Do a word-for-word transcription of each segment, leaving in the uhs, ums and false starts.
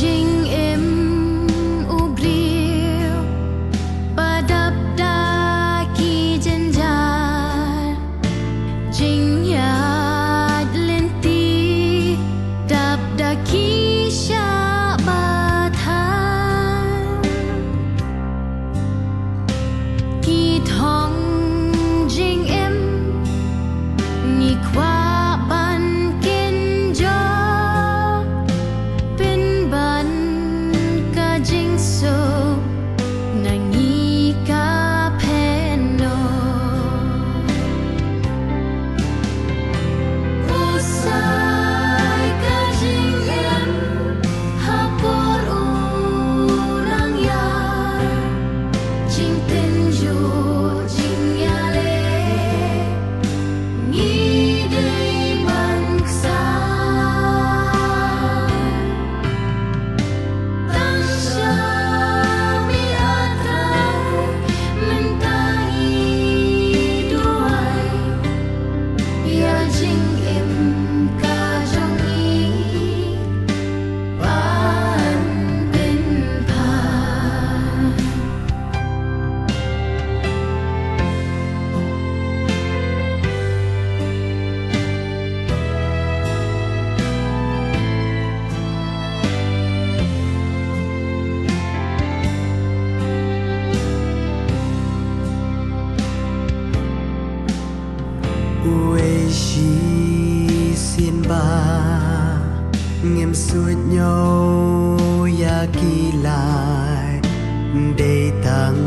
Jingim u briew ba dap da ki jynjar, jingïaid lynti dap da ki shah ba than. Ki thong jingim ngi kwah ban kynjoh, pynban ka jingsuk na ngi ka pynnoh. Usai ka jingim ha por u nongïaid, jingtynjuh jingïaleh ngi dei ban ksaid. Tang sha me, A Trai, mynta ngi duwai ïa jingim ka jong ngi ban pynpha. Uwei shisien ba ngim suidñiew ïa ki lad, dei tang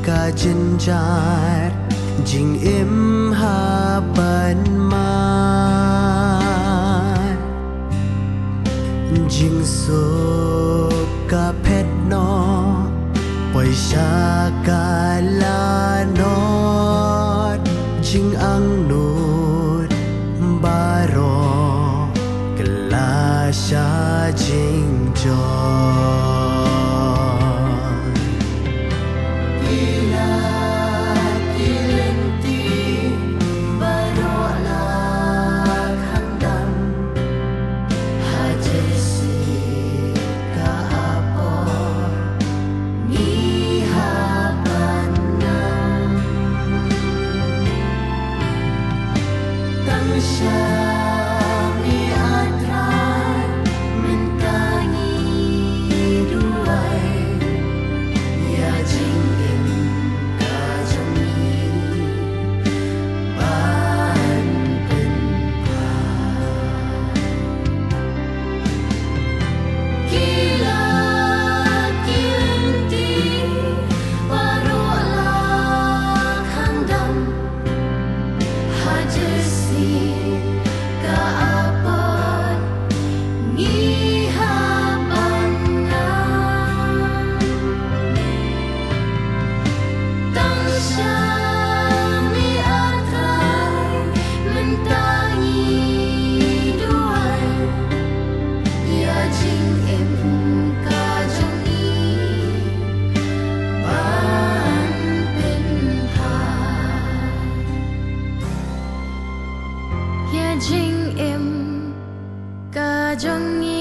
ka jynjar jingim hap ban mad. Jingsuk ka phet noh, poi sha ka lanot, jingangnud baroh kylla sha jingjot. Ki lad ki lynti baroh la khang dam, ha Jisu ka apot ngi hap ban ngam. Tang sha me, A Trai, mynta ngi duwai ïa jingim ka jong ngi ban pynpha. Ki lad ki lynti baroh la khang dam, ha Jisu ka apot ngi hap ban ngam. Tang sha me, A Trai, mynta ngi duwai ïa jingim ka jong ngi ban pynpha. Ïa jingim ka jong ngi